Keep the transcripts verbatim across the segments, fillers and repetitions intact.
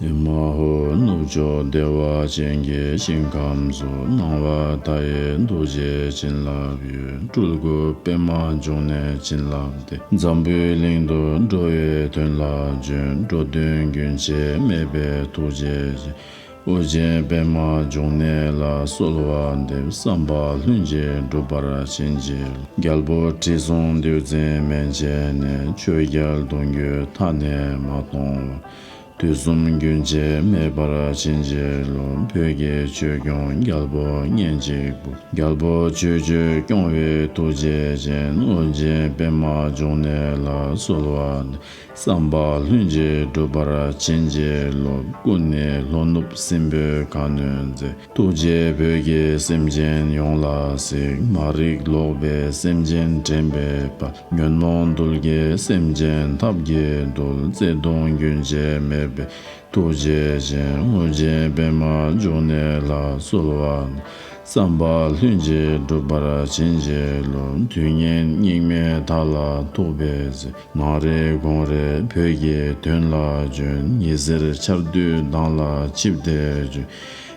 ཨེ་མ་ཧོ། ནུབ་ཕྱོགས་བདེ་བ་ཅན་གྱི་ཞིང་ཁམས་སུ། སྣང་བ་མཐའ་ཡས་རྡོ་རྗེ་བྱིན་རླབས་ཡུལ། སྤྲུལ་སྐུ་པདྨ་འབྱུང་གནས་བྱིན་རླབས་ཏེ། འཛམ་བུའི་གླིང་དུ་འགྲོ་བའི་དོན་ལ་བྱོན། འགྲོ་དོན་རྒྱུན་ཆད་མེད་པའི་ཐུགས་རྗེ་ཅན། ཨོ་རྒྱན་པདྨ་འབྱུང་གནས་ལ་གསོལ་བ་འདེབས། བསམ་པ་ལྷུན་གྱིས་འགྲུབ་པར་བྱིན་གྱིས་རློབས། རྒྱལ་པོ་ཁྲི་སྲོང་ལྡེའུ་བཙན་མན་ཆད་ནས། ཆོས་རྒྱལ་གདུང་བརྒྱུད་མཐའ་ནས་མ་སྟོངས་བར། དུས་གསུམ་རྒྱུན་ཆད་མེད་པར་བྱིན་གྱིས་རློབས། བོད་ཀྱི་ཆོས་སྐྱོང་རྒྱལ་པོ་གཉན་གཅིག་པུ། རྒྱལ་པོ་ཆོས་སྤྱོད་སྐྱོང་བའི་ཐུགས་རྗེ་ཅན། ཨོ་རྒྱན་པདྨ་འབྱུང་གནས་ལ་གསོལ་བ་འདེབས། བསམ་པ་ལྷུན་གྱིས་འགྲུབ་པར་བྱིན་གྱིས་རློབས། སྐུ་ནི་ལྷོ་ནུབ་སྲིན་པོའི་ཁ་གནོན་མཛད། ཐུགས་རྗེས་བོད་ཀྱི་སེམས་ཅན་ཡོངས་ལ་གཟིགས། མ་རིག་ལོག་པའི་སེམས་ཅན་འདྲེན་པའི་དཔལ། ཉོན་མོངས་རྡུལ་གྱི་སེམས་ཅན་ཐབས་ཀྱིས་འདུལ། བརྩེ་གདུང་རྒྱུན་ཆད་མེད་པའི་ཐུགས་རྗེ་ཅན། ཨོ་རྒྱན་པདྨ་འབྱུང་གནས་ལ་གསོལ་བ་འདེབས། བསམ་པ་ལྷུན་གྱིས་འགྲུབ་པར་བྱིན་གྱིས་རློབས། དུས་ངན་སྙིགས་མའི་མཐའ་ལ་ཐུག་པའི་ཚེ། ནངས་རེ་དགོང་རེ་བོད་ཀྱི་དོན་ལ་བྱོན། ཉི་ཟེར་འཆར་སྡུད་མདངས་ལ་ཆིབས་ཏེ་བྱོན།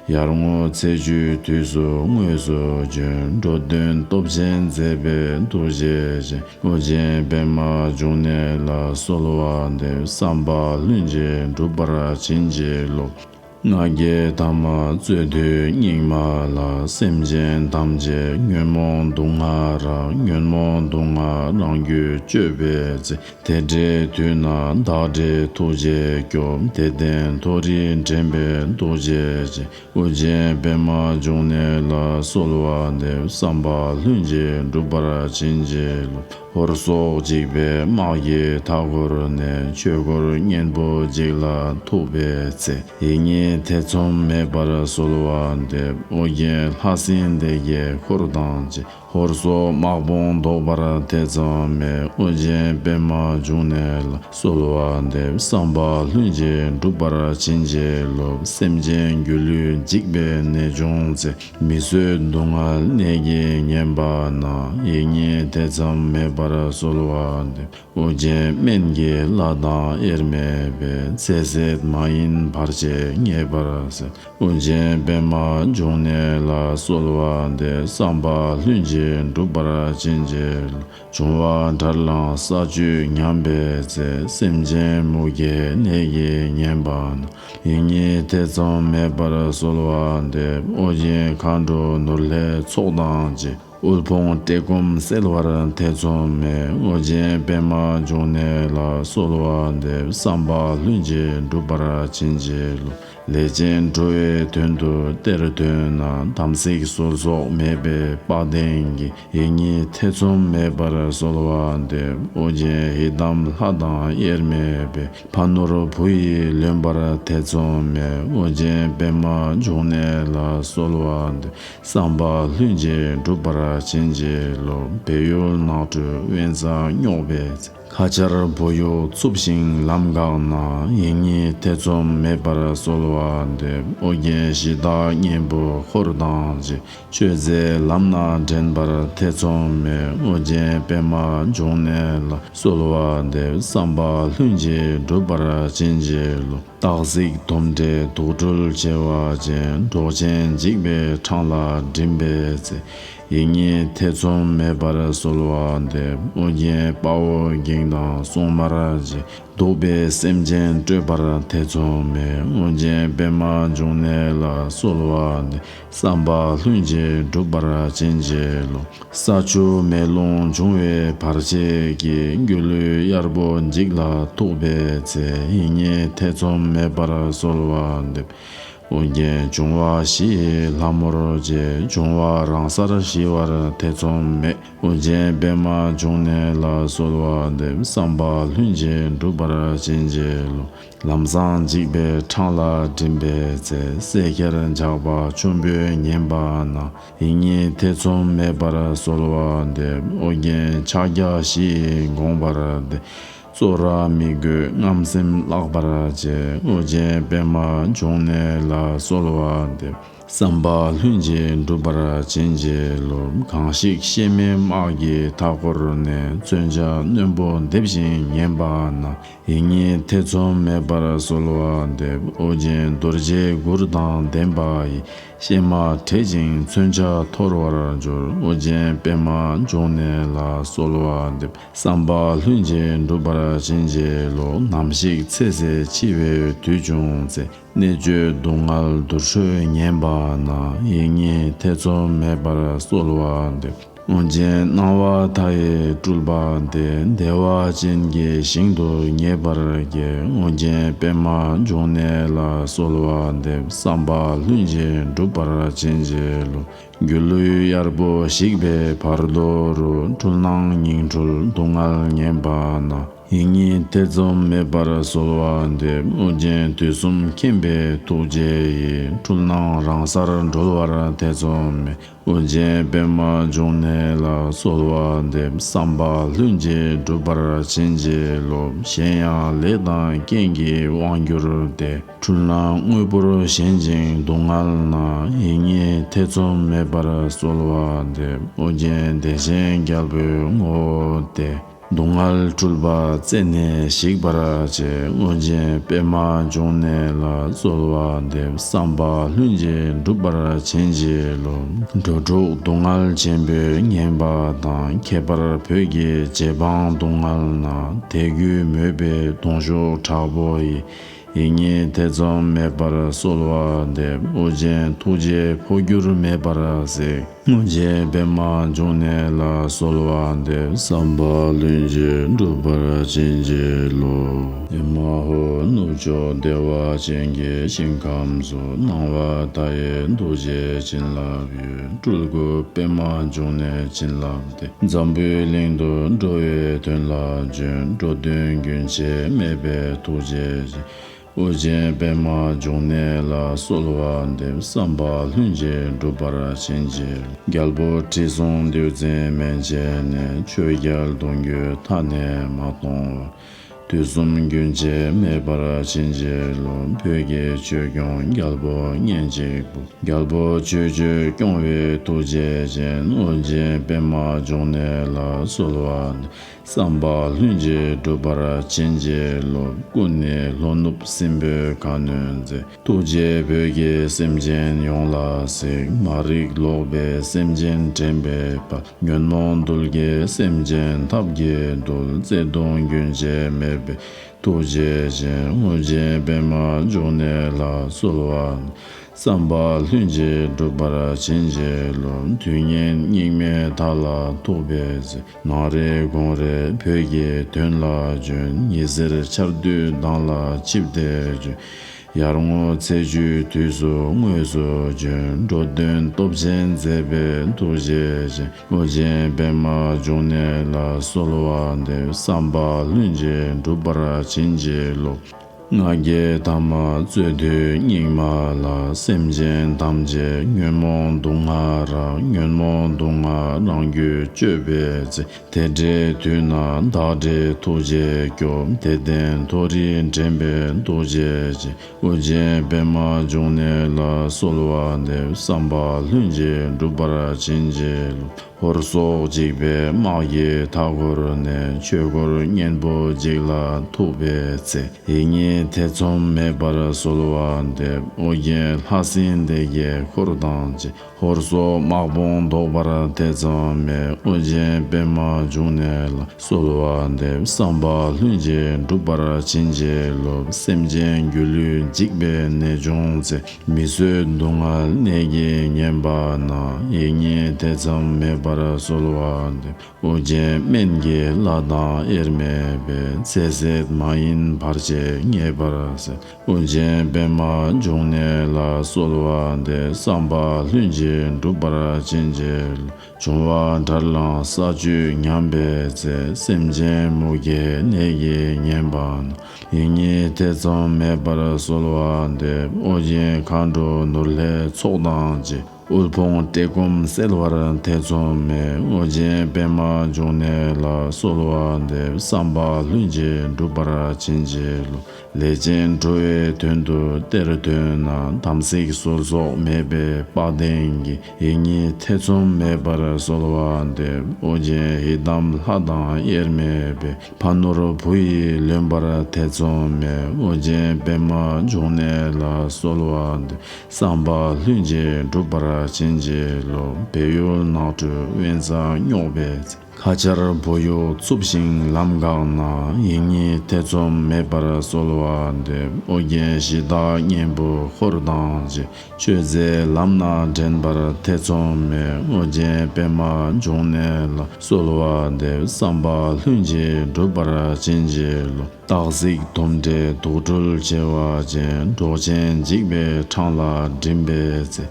ཡར་ངོ་ཚེས་བཅུའི་དུས་སུ་དངོས་སུ་བྱོན། འགྲོ་དོན་སྟོབས་ཆེན་མཛད་པའི་ཐུགས་རྗེ་ཅན། ཨོ་རྒྱན་པདྨ་འབྱུང་གནས་ལ་གསོལ་བ་འདེབས། བསམ་པ་ལྷུན་གྱིས་འགྲུབ་པར་བྱིན་གྱིས་རློབས། ང་རྒྱལ་ཐ་མ་རྩོད་དུས་སྙིགས་མ་ལ། སེམས་ཅན་ཐམས་ཅད་ཉོན་མོངས་དུག་ལྔ་རགས། ཉོན་མོངས་དུག་ལྔ་རང་རྒྱུད་གཅོད་པའི་ཚེ། དེ་འདྲའི་དུས་ན་བདག་འདྲའི་ཐུགས་རྗེས་སྐྱོབས། དད་ལྡན་མཐོ་རིས་འདྲེན་པའི་ཐུགས་རྗེ་ཅན། ཨོ་རྒྱན་པདྨ་འབྱུང་གནས་ལ་གསོལ་བ་འདེབས། བསམ་པ་ལྷུན་གྱིས་འགྲུབ་པར་བྱིན་གྱིས་རློབས། ཧོར་སོག་འཇིགས་པའི་དམག་གིས་མཐའ་བསྐོར་ནས། ཆོས་འཁོར་གཉན་པོ་འཇིག་ལ་ཐུག་པའི་ཚེ། ཡིད་གཉིས་ཐེ་ཚོམ་མེད་པར་གསོལ་བ་འདེབས། ཨོ་རྒྱན་ལྷ་སྲིན་སྡེ་བརྒྱད་འཁོར་དང་བཅས། ཧོར་སོག་དམག་དཔུང་བཟློག་པར་ཐེ་ཚོམ་མེད། ཨོ་རྒྱན་པདྨ་འབྱུང་གནས་ལ་གསོལ་བ་འདེབས། བསམ་པ་ལྷུན་གྱིས་འགྲུབ་པར་བྱིན་གྱིས་རློབས། སེམས་ཅན་སྒྱུ་ལུས་འཇིག་པའི་ནད་བྱུང་ཚེ། མི་བཟོད་སྡུག་བསྔལ་ནད་ཀྱིས་ཉེན་པ་ན། ཡིད་གཉིས་ཐེ་ཚོམ་མེད་པར་གསོལ་བ་འདེབས། ཨོ་རྒྱན་སྨན་གྱི་བླ་དང་དབྱེར་མེད་པའི། ཚེ་ཟད་མ་ཡིན་བར་ཆད་ངེས་པར་སེལ། ཨོ་རྒྱན་པདྨ་འབྱུང་གནས་ལ་གསོལ་བ་འདེབས། བསམ་པ་ལྷུན་གྱིས་འགྲུབ་པར་བྱིན་གྱིས་རློབས། འབྱུང་བ་དགྲར་ལངས་ས་བཅུད་ཉམས་པའི་ཚེ། སེམས་ཅན་མུ་གེའི་ནད་ཀྱིས་ཉེན་པ་ན། ཡིད་གཉིས་ཐེ་ཚོམ་མེད་པར་གསོལ་བ་འདེབས། ཨོ་རྒྱན་མཁའ་འགྲོ་ནོར་ལྷའི་ཚོགས་དང་བཅས། དབུལ་ཕོངས་བཀྲེས་སྐོམ་སེལ་བར་ཐེ་ཚོམ་མེད། ཨོ་རྒྱན་པདྨ་འབྱུང་གནས་ལ་གསོལ་བ་འདེབས། བསམ་པ་ལྷུན་གྱིས་འགྲུབ་པར་བྱིན་གྱིས་རློབས། ལས་ཅན་འགྲོ་བའི་དོན་དུ་གཏེར་ཐོན་ན། དམ་ཚིག་ཟོལ་ཟོག་མེད་པའི་དཔའ་གདེང་གིས། ཡིད་གཉིས་ཐེ་ཚོམ་མེད་པར་གསོལ་བ་འདེབས། ཨོ་རྒྱན་ཡི་དམ་ལྷ་དང་དབྱེར་མེད་པའི། ཕ་ནོར་བུ་ཡིས་ལོན་པར་ཐེ་ཚོམ་མེད། ཨོ་རྒྱན་པདྨ་འབྱུང་གནས་ལ་གསོལ་བ་འདེབས། བསམ་པ་ལྷུན་གྱིས་འགྲུབ་པར་བྱིན་གྱིས་རློབས། བལ་ཡུལ་ནགས་ཁྲོད་དབེན་ས་སྙོགས་པའི་ཚེ། ཁ་ཆར་བུ་ཡུག་འཚུབས་ཤིང་ལམ་འགགས་ན། ཡིད་གཉིས་ཐེ་ཚོམ་མེད་པར་གསོལ་བ་འདེབས། ཨོ་རྒྱན་གཞི་བདག་གཉན་པོ་འཁོར་དང་བཅས། ཆོས་མཛད་ལམ་སྣ་འདྲེན་པར་ཐེ་ཚོམ་མེད། ཨོ་རྒྱན་པདྨ་འབྱུང་གནས་ལ་གསོལ་བ་འདེབས། བསམ་པ་ལྷུན་གྱིས་འགྲུབ་པར་བྱིན་གྱིས་རློབས། སྟག་གཟིག་དོམ་དྲེད་དུག་སྦྲུལ་མཆེ་བ་ཅན། འབྲོག་ཆེན་འཇིགས་པའི་འཕྲང་ལ་འགྲིམ་པའི་ཚེ། ཡིད་གཉིས་ཐེ་ཚོམ་མེད་པར་གསོལ་བ་འདེབས། ཨོ་རྒྱན་དཔའ་བོ་འགྱིང་དང་སྲུང་མར་བཅས། གདུག་པའི་སེམས་ཅན་སྐྲོད་པར་ཐེ་ཚོམ་མེད། ཨོ་རྒྱན་པདྨ་འབྱུང་གནས་ལ་གསོལ་བ་འདེབས། བསམ་པ་ལྷུན་གྱིས་འགྲུབ་པར་བྱིན་གྱིས་རློབས། ས་ཆུ་མེ་རླུང་འབྱུང་བའི་བར་ཆད་ཀྱིས། སྒྱུ་ལུས་གཡར་པོ་འཇིག་ལ་ཐུག་པའི་ཚེ། ཡིད་གཉིས་ཐེ་ཚོམ་མེད་པར་གསོལ་བ་འདེབས། ཨོ་རྒྱན་འབྱུང་བ་བཞི་ཡི་ལྷ་མོར་བཅས། འབྱུང་བ་རང་སར་ཞི་བར་ཐེ་ཚོམ་མེད། ཨོ་རྒྱན་པདྨ་འབྱུང་གནས་ལ་གསོལ་བ་འདེབས། བསམ་པ་ལྷུན་གྱིས་འགྲུབ་པར་བྱིན་གྱིས་རློབས། ལམ་སྲང་འཇིགས་པའི་འཕྲང་ལ་འགྲིམ་པའི་ཚེ། བསད་ཁྱེར་ཇག་པ་ཆོམ་པོས་ཉེན་པ་ན། ཡིད་གཉིས་ཐེ་ཚོམ་མེད་པར་གསོལ་བ་འདེབས། ཨོ་རྒྱན་ཕྱག་རྒྱ་བཞི་ཡིས་འགོང་བར་བདེ། བཙོ་ར་མི་དགོས་རྔམ་སེམས་བརླག་པར་བྱེད། ཨོ་རྒྱན་པདྨ་འབྱུང་གནས་ལ་གསོལ་བ་འདེབས། བསམ་པ་ལྷུན་གྱིས་འགྲུབ་པར་བྱིན་གྱིས་རློབས། གང་ཞིག་ཤེས་མེད་དམག་གི་མཐའ་བསྐོར་ནས། མཚོན་ཆ་རྣོན་པོ་འདེབས་ཤིང་ཉེན་པ་ན། ཡིད་གཉིས་ཐེ་ཚོམ་མེད་པར་གསོལ་བ་འདེབས། ཨོ་རྒྱན་རྡོ་རྗེའི་གུར་དང་ལྡན་པ་ཡི། གཤེད་མ་བྲེད་ཅིང་མཚོན་ཆ་འཐོར་བར་འགྱུར། ཨོ་རྒྱན་པདྨ་འབྱུང་གནས་ལ་གསོལ་བ་འདེབས། བསམ་པ་ལྷུན་གྱིས་འགྲུབ་པར་བྱིན་གྱིས་རློབས། ནམ་ཞིག་ཚེ་ཟད་འཆི་བའི་དུས་བྱུང་ཚེ། གནད་གཅོད་སྡུག་བསྔལ་དུར་ཁྲོད་ཉེན་པ་ན། ཡིད་གཉིས་ཐེ་ཚོམ་མེད་པར་གསོལ་བ་འདེབས། ཨོ་རྒྱན་སྣང་བ་མཐའ་ཡས་སྤྲུལ་པ་སྟེ། བདེ་བ་ཅན་གྱི་ཞིང་དུ་ངེས་པར་སྐྱེ། ཨོ་རྒྱན་པདྨ་འབྱུང་གནས་ལ་གསོལ་བ་འདེབས། བསམ་པ་ལྷུན་གྱིས་འགྲུབ་པར་བྱིན་གྱིས་རློབས། སྒྱུ་ལུས་གཡར་པོ་ཞིག་པའི་བར་དོ་རུ། འཁྲུལ་སྣང་ཉིང་འཁྲུལ་སྡུག་བསྔལ་ཉེན་པ་ན། ཡིད་གཉིས་ཐེ་ཚོམ་མེད་པར་གསོལ་བ་འདེབས། ཨོ་རྒྱན་དུས་གསུམ་མཁྱེན་པའི་ཐུགས་རྗེ་ཡིས། འཁྲུལ་སྣང་རང་སར་གྲོལ་བར་ཐེ་ཚོམ་མེད། ཨོ་རྒྱན་པདྨ་འབྱུང་གནས་ལ་གསོལ་བ་འདེབས། བསམ་པ་ལྷུན་གྱིས་འགྲུབ་པར་བྱིན་གྱིས་རློབས། གཞན་ཡང་ལས་དང་རྐྱེན་གྱིས་དབང་གྱུར་ཏེ། འཁྲུལ་སྣང་དངོས་པོར་ཞེན་ཅིང་སྡུག་བསྔལ་ན། ཡིད་གཉིས་ཐེ་ཚོམ་མེད་པར་གསོལ་བ་འདེབས། ཨོ་རྒྱན་བདེ་ཆེན་རྒྱལ་པོའི་ངོ་བོ་སྟེ། སྡུག་བསྔལ་འཁྲུལ་པ་རྩད་ནས་ཞིག་པར་བྱེད། ཨོ་རྒྱན་པདྨ་འབྱུང་གནས་ལ་གསོལ་བ་འདེབས། བསམ་པ་ལྷུན་གྱིས་འགྲུབ་པར་བྱིན་གྱིས་རློབས། འགྲོ་དྲུག་སྡུག་བསྔལ་ཆེན་པོས་ཉེན་པ་དང་། ཁྱད་པར་བོད་ཀྱི་རྗེ་འབངས་སྡུག་བསྔལ་ན། དད་གུས་མོས་པའི་གདུང་ཤུགས་དྲག་པོ་ཡིས། ཡིད་གཉིས་ཐེ་ཚོམ་མེད་པར་གསོལ་བ་འདེབས། ཨོ་རྒྱན་ཐུགས་རྗེས་འཕོ་འགྱུར་མེད་པར་གཟིགས། ཨོ་རྒྱན་པདྨ་འབྱུང་གནས་ལ་གསོལ་བ་འདེབས། བསམ་པ་ལྷུན་གྱིས་འགྲུབ་པར་བྱིན་གྱིས་རློབས། ཨེ་མ་ཧོ། ནུབ་ཕྱོགས་བདེ་བ་ཅན་གྱི་ཞིང་ཁམས་སུ། སྣང་བ་མཐའ་ཡས་རྡོ་རྗེ་བྱིན་རླབས་ཡུལ། སྤྲུལ་སྐུ་པདྨ་འབྱུང་གནས་བྱིན་རླབས་ཏེ། འཛམ་བུའི་གླིང་དུ་འགྲོ་བའི་དོན་ལ་བྱོན། འགྲོ་དོན་རྒྱུན་ཆད་མེད་པའི་ཐུགས་རྗེ་ཅན། ཨོ་རྒྱན་པདྨ་འབྱུང་གནས་ལ་གསོལ་བ་འདེབས། བསམ་པ་ལྷུན་གྱིས་འགྲུབ་པར་བྱིན་གྱིས། རྒྱལ་པོ་ཁྲི་སྲོང་ལྡེའུ་བཙན་མན་ཆད་ནས། ཆོས་རྒྱལ་གདུང་བརྒྱུད་མཐའ་ནས་མ་སྟོངས་བར། དུས་གསུམ་རྒྱུན་ཆད་མེད་པར་བྱིན་གྱིས་རློབས། བོད་ཀྱི་ཆོས་སྐྱོང་རྒྱལ་པོ་གཉན་གཅིག་པུ། རྒྱལ་པོ་ཆོས་སྤྱོད་སྐྱོང་བའི་ཐུགས་རྗེ་ཅན། ཨོ་རྒྱན་པདྨ་འབྱུང་གནས་ལ་གསོལ་བ་འདེབས། བསམ་པ་ལྷུན་གྱིས་འགྲུབ་པར་བྱིན་གྱིས་རློབས། སྐུ་ནི་ལྷོ་ནུབ་སྲིན་པོའི་ཁ་གནོན་མཛད། ཐུགས་རྗེས་བོད་ཀྱི་སེམས་ཅན་ཡོངས་ལ་གཟིགས། མ་རིག་ལོག་པའི་སེམས་ཅན་འདྲེན་པའི་དཔལ། ཉོན་མོངས་རྡུལ་གྱི་སེམས་ཅན་ཐབས་ཀྱིས་འདུལ། བརྩེ་གདུང་རྒྱུན་ཆད་མེད་པའི་ཐུགས་རྗེ་ཅན། ཨོ་རྒྱན་པདྨ་འབྱུང་གནས་ལ་གསོལ་བ། བསམ་པ་ལྷུན་གྱིས་འགྲུབ་པར་བྱིན་གྱིས་རློབས། དུས་ངན་སྙིགས་མའི་མཐའ་ལ་ཐུག་པའི་ཚེ། ནངས་རེ་དགོང་རེ་བོད་ཀྱི་དོན་ལ་བྱོན། ཉི་ཟེར་འཆར་སྡུད་མདངས་ལ་ཆིབས་ཏེ་བྱོན། ཡར་ངོ་ཚེས་བཅུའི་དུས་སུ་དངོས་སུ་བྱོན། འགྲོ་དོན་སྟོབས་ཆེན་མཛད་པའི་ཐུགས་རྗེ་ཅན། ཨོ་རྒྱན་པདྨ་འབྱུང་གནས་ལ་གསོལ་བ་འདེབས། བསམ་པ་ལྷུན་གྱིས་འགྲུབ་པར་བྱིན་གྱིས་རློབས། ང་རྒྱལ་ཐ་མ་རྩོད་དུས་སྙིགས་མ་ལ། སེམས་ཅན་ཐམས་ཅད་ཉོན་མོངས་དུག་ལྔ་རགས། ཉོན་མོངས་དུག་ལྔ་རང་རྒྱུད་གཅོད་པའི་ཚེ། དེ་འདྲའི་དུས་ན་བདག་འདྲའི་ཐུགས་རྗེས་སྐྱོབས། དད་ལྡན་མཐོ་རིས་འདྲེན་པའི་ཐུགས་རྗེ་ཅན། ཨོ་རྒྱན་པདྨ་འབྱུང་གནས་ལ་གསོལ་བ་འདེབས། བསམ་པ་ལྷུན་གྱིས་འགྲུབ་པར་བྱིན་གྱིས་རློབས། ཧོར་སོག་འཇིགས་པའི་དམག་གིས་མཐའ་བསྐོར་ནས། ཆོས་འཁོར་གཉན་པོ་འཇིག་ལ་ཐུག་པའི་ཚེ། ཡིད་གཉིས་ཐེ་ཚོམ་མེད་པར་གསོལ་བ་འདེབས། ཨོ་རྒྱན་ལྷ་སྲིན་སྡེ་བརྒྱད་འཁོར་དང་བཅས། ཧོར་སོག་དམག་དཔུང་བཟློག་པར་ཐེ་ཚོམ་མེད། ཨོ་རྒྱན་པདྨ་འབྱུང་གནས་ལ་གསོལ་བ་འདེབས། བསམ་པ་ལྷུན་གྱིས་འགྲུབ་པར་བྱིན་གྱིས་རློབས། སེམས་ཅན་སྒྱུ་ལུས་འཇིག་པའི་ནད་བྱུང་ཚེ། མི་བཟོད་སྡུག་བསྔལ་ནད་ཀྱིས་ཉེན་པ་ན། ཡིད་གཉིས་ཐེ་ཚོམ་མེད་པར་གསོལ་བ་འདེབས། ཨོ་རྒྱན་སྨན་གྱི་བླ་དང་དབྱེར་མེད་པས། ཚེ་ཟད་མ་ཡིན་བར་ཆད་ངེས་པར་སེལ། ཨོ་རྒྱན་པདྨ་འབྱུང་གནས་ལ་གསོལ་བ་འདེབས། བསམ་པ་ལྷུན་གྱིས་འགྲུབ་པར་བྱིན་གྱིས་རློབས། འབྱུང་བ་དགྲར་ལངས་ས་བཅུད་ཉམས་པའི་ཚེ། སེམས་ཅན་མུ་གེའི་ནད་ཀྱིས་ཉེན་པ་ན། ཡིད་གཉིས་ཐེ་ཚོམ་མེད་པར་གསོལ་བ་འདེབས། ཨོ་རྒྱན་མཁའ་འགྲོ་ནོར་ལྷའི་ཚོགས་དང་བཅས། དབུལ་ཕོངས་བཀྲེས་སྐོམ་སེལ་བར་ཐེ་ཚོམ་མེད། ཨོ་རྒྱན་པདྨ་འབྱུང་གནས་ལ་གསོལ་བ་འདེབས། བསམ་པ་ལྷུན་གྱིས་འགྲུབ་པར་བྱིན་གྱིས་རློབས། ལས་ཅན་འགྲོ་བའི་དོན་དུ་གཏེར་འདོན་ན། དམ་ཚིག་ཟོལ་ཟོག་མེད་པའི་དཔའ་གདེང་གིས། ཡིད་གཉིས་ཐེ་ཚོམ་མེད་པར་གསོལ་བ་འདེབས། ཨོ་རྒྱན་ཡི་དམ་ལྷ་དང་དབྱེར་མེད་པའི། ཕ་ནོར་བུ་ཡིས་ལོན་པར་ཐེ་ཚོམ་མེད། ཨོ་རྒྱན་པདྨ་འབྱུང་གནས་ལ་གསོལ་བ་འདེབས། བསམ་པ་ལྷུན་གྱིས་འགྲུབ་པར་བྱིན་གྱིས་རློབས། བལ་ཡུལ་ནགས་ཁྲོད་དབེན་ས་སྙོགས་པའི་ཚེ། ཁ་ཆར་བུ་ཡུག་འཚུབས་ཤིང་ལམ་འགགས་ན། ཡིད་གཉིས་ཐེ་ཚོམ་མེད་པར་གསོལ་བ་འདེབས། ཨོ་རྒྱན་གཞི་བདག་གཉན་པོའི་འཁོར་དང་བཅས། ཆོས་མཛད་ལམ་སྣ་འདྲེན་པར་ཐེ་ཚོམ་མེད། ཨོ་རྒྱན་པདྨ་འབྱུང་གནས་ལ་གསོལ་བ་འདེབས། བསམ་པ་ལྷུན་གྱིས་འགྲུབ་པར་བྱིན་གྱིས་རློབས། སྟག་གཟིག་དོམ་དྲེད་དུག་སྦྲུལ་བྱེ་བ་ཅན། འབྲོག་ཆེན་འཇིགས་པའི་འཕྲང་ལ་འགྲིམ་པའི་ཚེ།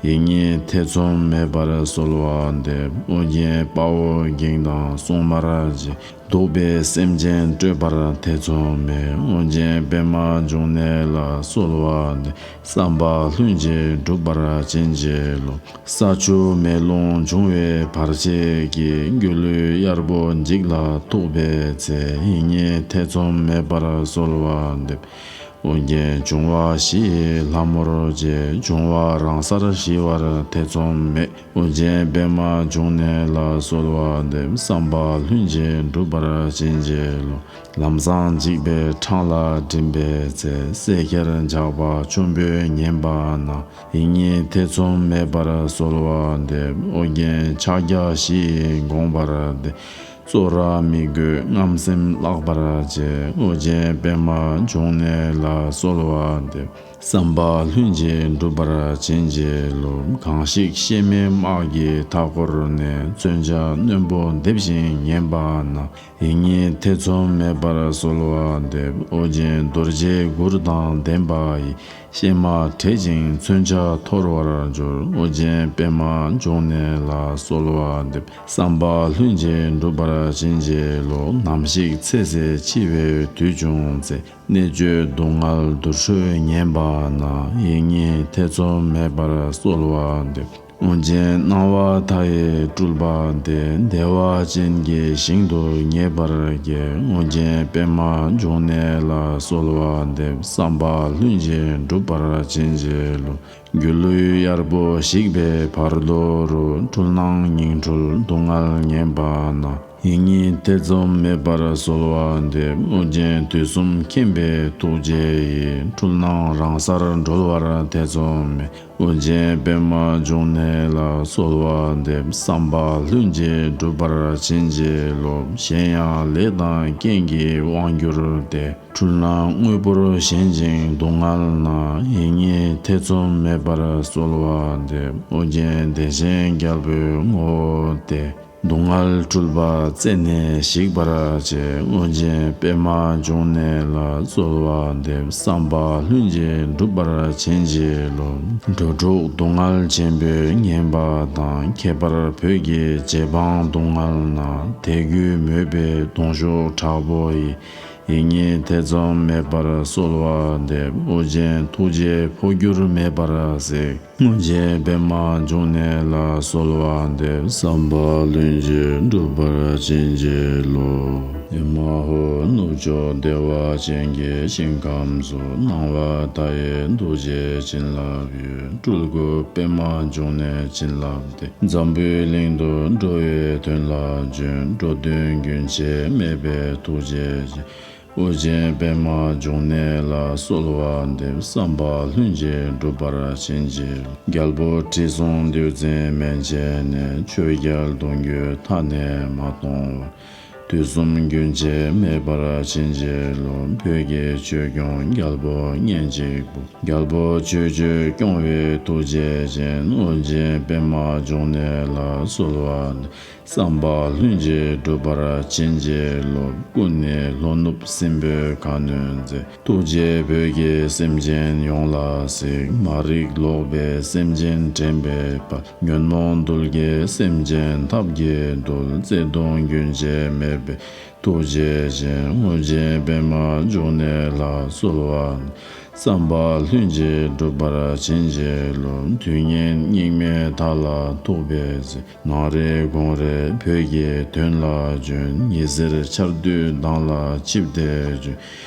ཡིད་གཉིས་ཐེ་ཚོམ་མེད་པར་གསོལ་བ་འདེབས། ཨོ་རྒྱན་དཔའ་བོ་འགྱིང་དང་སྲུང་མར་བཅས། གདུག་པའི་སེམས་ཅན་སྐྲོད་པར་ཐེ་ཚོམ་མེད། ཨོ་རྒྱན་པདྨ་འབྱུང་གནས་ལ་གསོལ་བ་འདེབས། བསམ་པ་ལྷུན་གྱིས་འགྲུབ་པར་བྱིན་གྱིས་རློབས། ས་ཆུ་མེ་རླུང་འབྱུང་བའི་བར་ཆད་ཀྱིས། སྒྱུ་ལུས་གཡར་པོ་འཇིག་ལ་ཐུག་པའི་ཚེ། ཡིད་གཉིས་ཐེ་ཚོམ་མེད་པར་གསོལ་བ་འདེབས། ཨོ་རྒྱན་འབྱུང་བ་བཞི་ཡི་ལྷ་མོར་བཅས། འབྱུང་བ་རང་སར་ཞི་བར་ཐེ་ཚོམ་མེད། ཨོ་རྒྱན་པདྨ་འབྱུང་གནས་ལ་གསོལ་བ་འདེབས། བསམ་པ་ལྷུན་གྱིས་འགྲུབ་པར་བྱིན་གྱིས་རློབས། ལམ་བཟང་འཇིགས་པའི་འཕྲང་ལ་འགྲིམ་པའི་ཚེ། སྲས་ཁྱེར་ཇག་པ་ཆོམ་པོས་ཉེན་པ་ན། ཡིད་གཉིས་ཐེ་ཚོམ་མེད་པར་གསོལ་བ་འདེབས། ཨོ་རྒྱན་ཕྱག་རྒྱ་བཞི་ཡིས་འགོང་བར་འདེབས། བཙོག་ར་མི་དགོས་རྔམ་སེམས་བརླག་པར་བྱེད། ཨོ་རྒྱན་པདྨ་འབྱུང་གནས་ལ་གསོལ་བ་འདེབས། བསམ་པ་ལྷུན་གྱིས་འགྲུབ་པར་བྱིན་གྱིས་རློབས། གང་ཞིག་གཤེད་མའི་དམག་གིས་མཐའ་བསྐོར་ནས། མཚོན་ཆ་རྣོན་པོ་འདེབས་ཤིང་ཉེན་པ་ན། ཡིད་གཉིས་ཐེ་ཚོམ་མེད་པར་གསོལ་བ་འདེབས། ཨོ་རྒྱན་རྡོ་རྗེའི་གུར་དང་ལྡན་པ་ཡིས། གཤེད་མ་བྲེད་ཅིང་མཚོན་ཆ་འཐོར་བར་འགྱུར། ཨོ་རྒྱན་པདྨ་འབྱུང་གནས་ལ་གསོལ་བ་འདེབས། བསམ་པ་ལྷུན་གྱིས་འགྲུབ་པར་བྱིན་གྱིས་རློབས། ནམ་ཞིག་ཚེ་ཟད་འཆི་བའི་དུས་བྱུང་ཚེ། གནད་གཅོད་སྡུག་བསྔལ་དུར་ཁྲོད་ཉེན་པ་ན། ཡིད་གཉིས་ཐེ་ཚོམ་མེད་པར་གསོལ་བ་འདེབས། ཨོ་རྒྱན་སྣང་བ་མཐའ་ཡས་སྤྲུལ་པ་སྟེ། བདེ་བ་ཅན་གྱི་ཞིང་དུ་ངེས་པར་སྐྱེ། ཨོ་རྒྱན་པདྨ་འབྱུང་གནས་ལ་གསོལ་བ་འདེབས། བསམ་པ་ལྷུན་གྱིས་འགྲུབ་པར་བྱིན་གྱིས་རློབས། སྒྱུ་ལུས་གཡར་པོ་ཞིག་པའི་བར་དོ་རུ། འཁྲུལ་སྣང་ཉིང་འཁྲུལ་སྡུག་བསྔལ་ཉེན་པ་ན། ཡིད་གཉིས་ཐེ་ཚོམ་མེད་པར་གསོལ་བ་འདེབས། ཨོ་རྒྱན་དུས་གསུམ་མཁྱེན་པའི་ཐུགས་རྗེ་ཡིས། འཁྲུལ་སྣང་རང་སར་གྲོལ་བར་ཐེ་ཚོམ་མེད། ཨོ་རྒྱན་པདྨ་འབྱུང་གནས་ལ་གསོལ་བ་འདེབས། བསམ་པ་ལྷུན་གྱིས་འགྲུབ་པར་བྱིན་གྱིས་རློབས། གཞན་ཡང་ལས་དང་རྐྱེན་གྱིས་དབང་གྱུར་ཏེ། འཁྲུལ་སྣང་དངོས་པོར་ཞེན་ཅིང་སྡུག་བསྔལ་ན། ཡིད་གཉིས་ཐེ་ཚོམ་མེད་པར་གསོལ་བ་འདེབས། ཨོ་རྒྱན་བདེ་ཆེན་རྒྱལ་པོའི་ངོ་བོ་སྟེ། སྡུག་བསྔལ་འཁྲུལ་པ་རྩད་ནས་ཞིག་པར་བྱེད། ཨོ་རྒྱན་པདྨ་འབྱུང་གནས་ལ་གསོལ་བ་འདེབས། བསམ་པ་ལྷུན་གྱིས་འགྲུབ་པར་བྱིན་གྱིས་རློབས། འགྲོ་དྲུག་སྡུག་བསྔལ་ཆེན་པོས་ཉེན་པ་དང་། ཁྱད་པར་བོད་ཀྱི་རྗེ་འབངས་སྡུག་བསྔལ་ན། དད་གུས་མོས་པའི་གདུང་ཤུགས་དྲག་པོ་ཡིས། ཡིད་གཉིས་ཐེ་ཚོམ་མེད་པར་གསོལ་བ་འདེབས། ཨོ་རྒྱན་ཐུགས་རྗེས་འཕོ་འགྱུར་མེད་པར་གཟིགས། ཨོ་རྒྱན་པདྨ་འབྱུང་གནས་ལ་གསོལ་བ་འདེབས། བསམ་པ་ལྷུན་གྱིས་འགྲུབ་པར་བྱིན་གྱིས་རློབས། ཨེ་མ་ཧོ། ནུབ་ཕྱོགས་བདེ་བ་ཅན་གྱི་ཞིང་ཁམས་སུ། སྣང་བ་མཐའ་ཡས་རྡོ་རྗེ་བྱིན་རླབས་ཡུལ། སྤྲུལ་སྐུ་པདྨ་འབྱུང་གནས་བྱིན་རླབས་ཏེ། འཛམ་བུའི་གླིང་དུ་འགྲོ་བའི་དོན་ལ་བྱོན། འགྲོ་དོན་རྒྱུན་ཆད་མེད་པའི་ཐུགས་རྗེ་ཅན། ཨོ་རྒྱན་པདྨ་འབྱུང་གནས་ལ་གསོལ་བ་འདེབས། བསམ་པ་ལྷུན་གྱིས་འགྲུབ་པར་བྱིན་གྱིས། རྒྱལ་པོ་ཁྲི་སྲོང་ལྡེའུ་བཙན་མན་ཆད་ནས། ཆོས་རྒྱལ་གདུང་བརྒྱུད་མཐའ་ནས་མ་སྟོངས་བར། དུས་གསུམ་རྒྱུན་ཆད་མེད་པར་བྱིན་གྱིས་རློབས། བོད་ཀྱི་ཆོས་སྐྱོང་རྒྱལ་པོ་གཉན་གཅིག་པུ། རྒྱལ་པོ་ཆོས་སྤྱོད་སྐྱོང་བའི་ཐུགས་རྗེ་ཅན། ཨོ་རྒྱན་པདྨ་འབྱུང་གནས་ལ་གསོལ་བ་འདེབས། བསམ་པ་ལྷུན་གྱིས་འགྲུབ་པར་བྱིན་གྱིས་རློབས། སྐུ་ནི་ལྷོ་ནུབ་སྲིན་པོའི་ཁ་གནོན་མཛད། ཐུགས་རྗེས་བོད་ཀྱི་སེམས་ཅན་ཡོངས་ལ་གཟིགས། མ་རིག་ལོག་པའི་སེམས་ཅན་འདྲེན་པའི་དཔལ། ཉོན་མོངས་རྡུལ་གྱི་སེམས་ཅན་ཐབས་ཀྱིས་འདུལ། བརྩེ་གདུང་རྒྱུན་ཆད་མེད་ པའི་ཐུགས་རྗེ་ཅན། དབུ་ཅན་པདྨ་འབྱུང་གནས་ལ་གསོལ་བ་འདེབས། བསམ་པ་ལྷུན་གྱིས་འགྲུབ་པར་བྱིན་གྱིས་རློབས། དུས་ངན་སྙིགས་མའི་མཐའ་ལ་ཐུག་པའི་ཚེ། ནངས་རེ་དགོང་རེ་བོད་ཀྱི་དོན་ལ་བྱོན། ཉི་ཟེར་འཆར་སྡུད་མདངས་ལ་ཆིབས་ཏེ་བྱོན།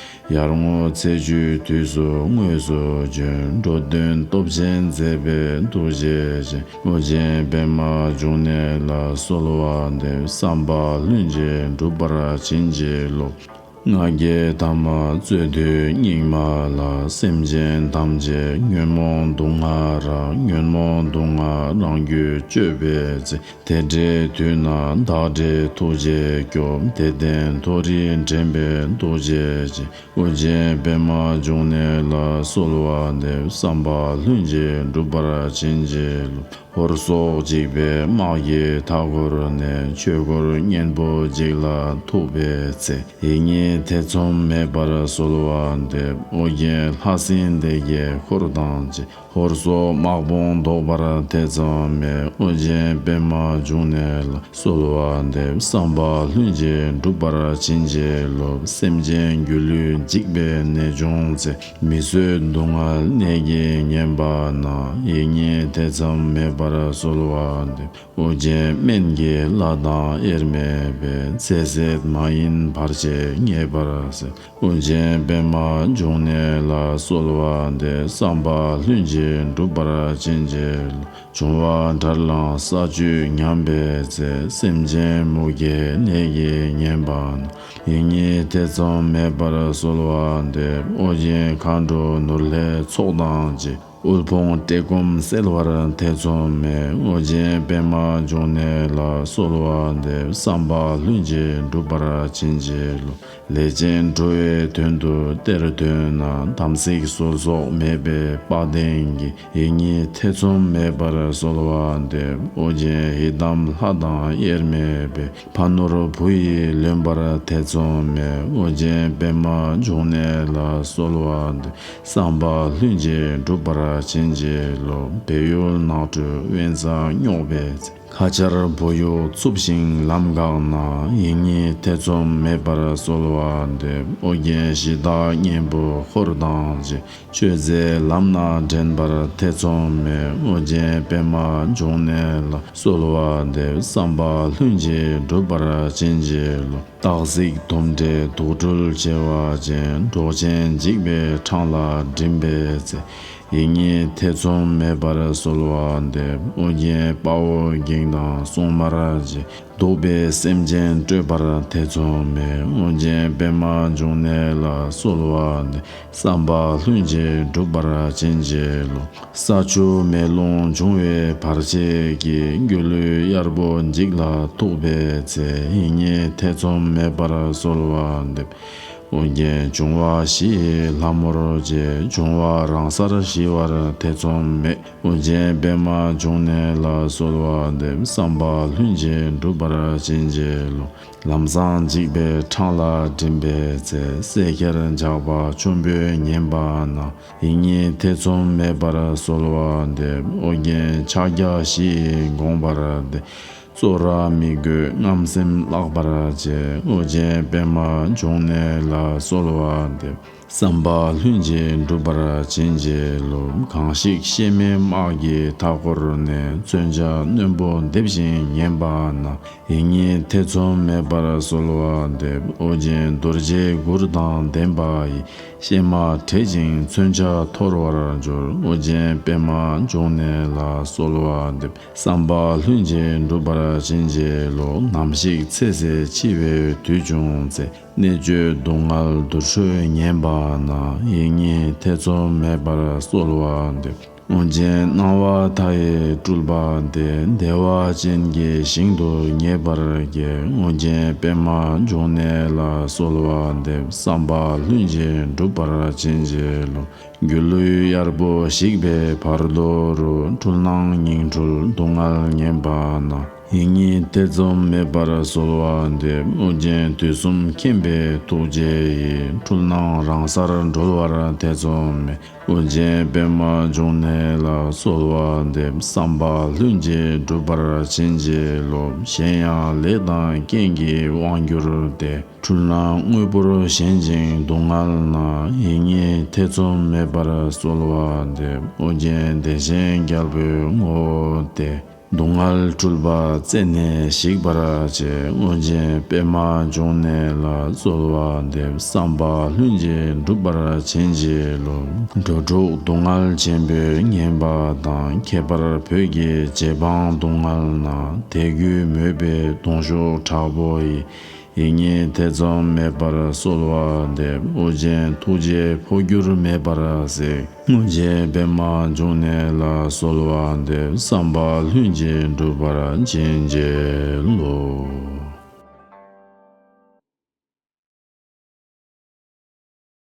ཡར་ངོ་ཚེས་བཅུའི་དུས་སུ་དངོས་སུ་བྱོན། འགྲོ་དོན་སྟོབས་ཆེན་མཛད་པའི་ཐུགས་རྗེ་ཅན། དབུ་ཅན་པདྨ་འབྱུང་གནས་ལ་གསོལ་བ་འདེབས། བསམ་པ་ལྷུན་གྱིས་འགྲུབ་པར་བྱིན་གྱིས་རློབས། ང་རྒྱལ་དམ་པ་རྩོད་དུས་སྙིགས་མ་ལ། སེམས་ཅན་ཐམས་ཅད་ཉོན་མོངས་དུག་ལྔ་རགས། ཉོན་མོངས་དུག་ལྔ་རང་རྒྱུད་གཅོད་པའི་ཚེ། དེ་འདྲའི་དུས་ན་བདག་འདྲའི་ཐུགས་རྗེས་སྐྱོབས། དད་ལྡན་མཐོ་རིས་འདྲེན་པའི་ཐུགས་རྗེ་ཅན། དབུ་ཅན་པདྨ་འབྱུང་གནས་ལ་གསོལ་བ་འདེབས། བསམ་པ་ལྷུན་གྱིས་འགྲུབ་པར་བྱིན་གྱིས་རློབས། ཧོར་སོག་འཇིགས་པའི་དམག་གི་མཐའ་འཁོར་ནས། ཆོས་འཁོར་གཉན་པོ་འཇིག་ལ་ཐུག་པའི་ཚེ། ཡིད་གཉིས་ཐེ་ཚོམ་མེད་པར་གསོལ་བ་འདེབས། ཨོ་རྒྱན་ལྷ་སྲིན་སྡེ་བརྒྱད་འཁོར་དང་བཅས། ཧོར་སོག་དམག་དཔུང་བཟློག་པར་ཐེ་ཚོམ་མེད། ཨོ་རྒྱན་པདྨ་འབྱུང་གནས་ལ་གསོལ་བ་འདེབས། བསམ་པ་ལྷུན་གྱིས་འགྲུབ་པར་བྱིན་གྱིས་རློབས། སེམས་ཅན་སྒྱུ་ལུས་འཇིག་པའི་ནད་བྱུང་ཚེ། མི་བཟོད་སྡུག་བསྔལ་ནད་ཀྱིས་ཉེན་པ་ན། ཡིད་གཉིས་ཐེ་ཚོམ་མེད་པར་གསོལ་བ་འདེབས། ཨོ་རྒྱན་སྨན་གྱི་བླ་དང་དབྱེར་མེད་པའི། ཚེ་ཟད་མ་ཡིན་བར་ཆད་ངེས་པར་སེལ། ཨོ་རྒྱན་པདྨ་འབྱུང་གནས་ལ་གསོལ་བ་འདེབས། བསམ་པ་ལྷུན་གྱིས་འགྲུབ་པར་བྱིན་གྱིས་རློབས། འབྱུང་བ་དགྲར་ལངས་ས་བཅུད་ཉམས་པའི་ཚེ། སེམས་ཅན་མུ་གེའི་ནད་ཀྱིས་ཉེན་པ་ན། ཡིད་གཉིས་ཐེ་ཚོམ་མེད་པར་གསོལ་བ་འདེབས། ཨོ་རྒྱན་མཁའ་འགྲོ་ནོར་ལྷའི་ཚོགས་དང་བཅས། དབུལ་ཕོངས་བཀྲེས་སྐོམ་སེལ་བར་ཐེ་ཚོམ་མེད། ཨོ་རྒྱན་པདྨ་འབྱུང་གནས་ལ་གསོལ་བ་འདེབས། བསམ་པ་ལྷུན་གྱིས་འགྲུབ་པར་བྱིན་གྱིས་རློབས། ལས་ཅན་འགྲོ་བའི་དོན་དུ་གཏེར་ཐོན་ན། དམ་ཚིག་ཟོལ་ཟོག་མེད་པའི་དཔའ་གདེང་གིས། ཡིད་གཉིས་ཐེ་ཚོམ་མེད་པར་གསོལ་བ་འདེབས། ཨོ་རྒྱན་ཡི་དམ་ལྷ་དང་དབྱེར་མེད་པའི། ཕ་ནོར་བུ་ཡིས་ལོན་པར་ཐེ་ཚོམ་མེད། ཨོ་རྒྱན་པདྨ་འབྱུང་གནས་ལ་གསོལ་བ་འདེབས། བསམ་པ་ལྷུན་གྱིས་འགྲུབ་པར་བྱིན་གྱིས་རློབས། བལ་ཡུལ་ནགས་ཁྲོད་དབེན་ས་སྙོགས་པའི་ཚེ། ཁ་ཆར་བུ་ཡུག་འཚུབས་ཤིང་ལམ་འགགས་ན། ཡིད་གཉིས་ཐེ་ཚོམ་མེད་པར་གསོལ་བ་འདེབས། ཨོ་རྒྱན་གཞི་བདག་གཉན་པོ་འཁོར་དང་བཅས། ཆོས་མཛད་ལམ་སྣ་འདྲེན་པར་ཐེ་ཚོམ་མེད། ཨོ་རྒྱན་པདྨ་འབྱུང་གནས་ལ་གསོལ་བ་འདེབས། བསམ་པ་ལྷུན་གྱིས་འགྲུབ་པར་བྱིན་གྱིས་རློབས། སྟག་གཟིག་དོམ་དྲེད་དུག་སྦྲུལ་བྱེ་བ་ཅན། འབྲོག་ཆེན་འཇིགས་པའི་འཕྲང་ལ་འགྲིམ་པའི་ཚེ། ཡིད་གཉིས་ཐེ་ཚོམ་མེད་པར་གསོལ་བ་འདེབས། ཨོ་རྒྱན་དཔའ་བོ་འགྱིང་དང་སྲུང་མར་བཅས། གདུག་པའི་སེམས་ཅན་སྐྲོད་པར་ཐེ་ཚོམ་མེད། ཨོ་རྒྱན་པདྨ་འབྱུང་གནས་ལ་གསོལ་བ་འདེབས། བསམ་པ་ལྷུན་གྱིས་འགྲུབ་པར་བྱིན་གྱིས་རློབས། ས་ཆུ་མེ་རླུང་འབྱུང་བའི་བར་ཆད་ཀྱིས། སྒྱུ་ལུས་གཡར་པོ་འཇིག་ལ་ཐུག་པའི་ཚེ། ཡིད་གཉིས་ཐེ་ཚོམ་མེད་པར་གསོལ་བ་འདེབས། ཨོ་རྒྱན་འབྱུང་བ་བཞི་ཡི་ལྷ་མོར་བཅས། འབྱུང་བ་རང་སར་ཞི་བར་ཐེ་ཚོམ་མེད། ཨོ་རྒྱན་པདྨ་འབྱུང་གནས་ལ་གསོལ་བ་འདེབས། བསམ་པ་ལྷུན་གྱིས་འགྲུབ་པར་བྱིན་གྱིས་རློབས། ལམ་སྲང་འཇིགས་པའི་འཕྲང་ལ་འགྲིམ་པའི་ཚེ། སྲས་ཁྱེར་ཇག་པ་ཆོམ་པོས་ཉེན་པ་ན། ཡིད་གཉིས་ཐེ་ཚོམ་མེད་པར་གསོལ་བ་འདེབས། ཨོ་རྒྱན་ཕྱག་རྒྱ་བཞི་ཡི་དགོངས་པར་ལྡན། བཙོག་ར་མི་དགོས་རྔམ་སེམས་བརླག་པར་བྱེད། ཨོ་རྒྱན་པདྨ་འབྱུང་གནས་ལ་གསོལ་བ་འདེབས། བསམ་པ་ལྷུན་གྱིས་འགྲུབ་པར་བྱིན་གྱིས་རློབས། གང་ཞིག་གཤེད་མའི་དམག་གི་མཐའ་འཁོར་ནས། མཚོན་ཆ་རྣོན་པོ་འདེབས་ཤིང་ཉེན་པ་ན། ཡིད་གཉིས་ཐེ་ཚོམ་མེད་པར་གསོལ་བ་འདེབས། ཨོ་རྒྱན་རྡོ་རྗེའི་གུར་དང་ལྡན་པ་ཡིས། གཤེད་མ་བྲེད་ཅིང་མཚོན་ཆ་འཐོར་བར་འགྱུར། ཨོ་རྒྱན་པདྨ་འབྱུང་གནས་ལ་གསོལ་བ་འདེབས། བསམ་པ་ལྷུན་གྱིས་འགྲུབ་པར་བྱིན་གྱིས་རློབས། ནམ་ཞིག་ཚེ་ཟད་འཆི་བའི་དུས་བྱུང་ཚེ། གནད་གཅོད་སྡུག་བསྔལ་དུར་ཁྲོད་ཉེན་པ་ན། ཡིད་གཉིས་ཐེ་ཚོམ་མེད་པར་གསོལ་བ་འདེབས། ཨོ་རྒྱན་སྣང་བ་མཐའ་ཡས་སྤྲུལ་པ་སྟེ། བདེ་བ་ཅན་གྱི་ཞིང་དུ་ངེས་པར་སྐྱེ། ཨོ་རྒྱན་པདྨ་འབྱུང་གནས་ལ་གསོལ་བ་འདེབས། བསམ་པ་ལྷུན་གྱིས་འགྲུབ་པར་བྱིན་གྱིས་རློབས། སྒྱུ་ལུས་གཡར་པོ་ཞིག་པའི་བར་དོ་རུ། འཁྲུལ་སྣང་ཉིང་འཁྲུལ་སྡུག་བསྔལ་ཉེན་པ་ན། ཡིད་གཉིས་ཐེ་ཚོམ་མེད་པར་གསོལ་བ་འདེབས། ཨོ་རྒྱན་དུས་གསུམ་མཁྱེན་པའི་ཐུགས་རྗེ་ཡིས། འཁྲུལ་སྣང་རང་སར་གྲོལ་བར་ཐེ་ཚོམ་མེད། ཨོ་རྒྱན་པདྨ་འབྱུང་གནས་ལ་གསོལ་བ་འདེབས། བསམ་པ་ལྷུན་གྱིས་འགྲུབ་པར་བྱིན་གྱིས་རློབས། གཞན་ཡང་ལས་དང་རྐྱེན་གྱིས་དབང་གྱུར་ཏེ། འཁྲུལ་སྣང་དངོས་པོར་ཞེན་ཅིང་སྡུག་བསྔལ་ན། ཡིད་གཉིས་ཐེ་ཚོམ་མེད་པར་གསོལ་བ་འདེབས། ཨོ་རྒྱན་བདེ་ཆེན་རྒྱལ་པོའི་ངོ་བོ་སྟེ། སྡུག་བསྔལ་འཁྲུལ་པ་རྩད་ནས་ཞིག་པར་བྱེད། ཨོ་རྒྱན་པདྨ་འབྱུང་གནས་ལ་གསོལ་བ་འདེབས། བསམ་པ་ལྷུན་གྱིས་འགྲུབ་པར་བྱིན་གྱིས་རློབས། འགྲོ་དྲུག་སྡུག་བསྔལ་ཆེན་པོས་ཉེན་པ་དང་། ཁྱད་པར་བོད་ཀྱི་རྗེ་འབངས་སྡུག་བསྔལ་ན། དད་གུས་མོས་པའི་གདུང་ཤུགས་དྲག་པོ་ཡིས། ཡིད་གཉིས་ཐེ་ཚོམ་མེད་པར་གསོལ་བ་འདེབས། ཨོ་རྒྱན་ཐུགས་རྗེས་འཕོ་འགྱུར་མེད་པར་གཟིགས། ཨོ་རྒྱན་པདྨ་འབྱུང་གནས་ལ་གསོལ་བ་འདེབས། བསམ་པ་ལྷུན་གྱིས་འགྲུབ་པར་བྱིན་གྱིས་རློབས།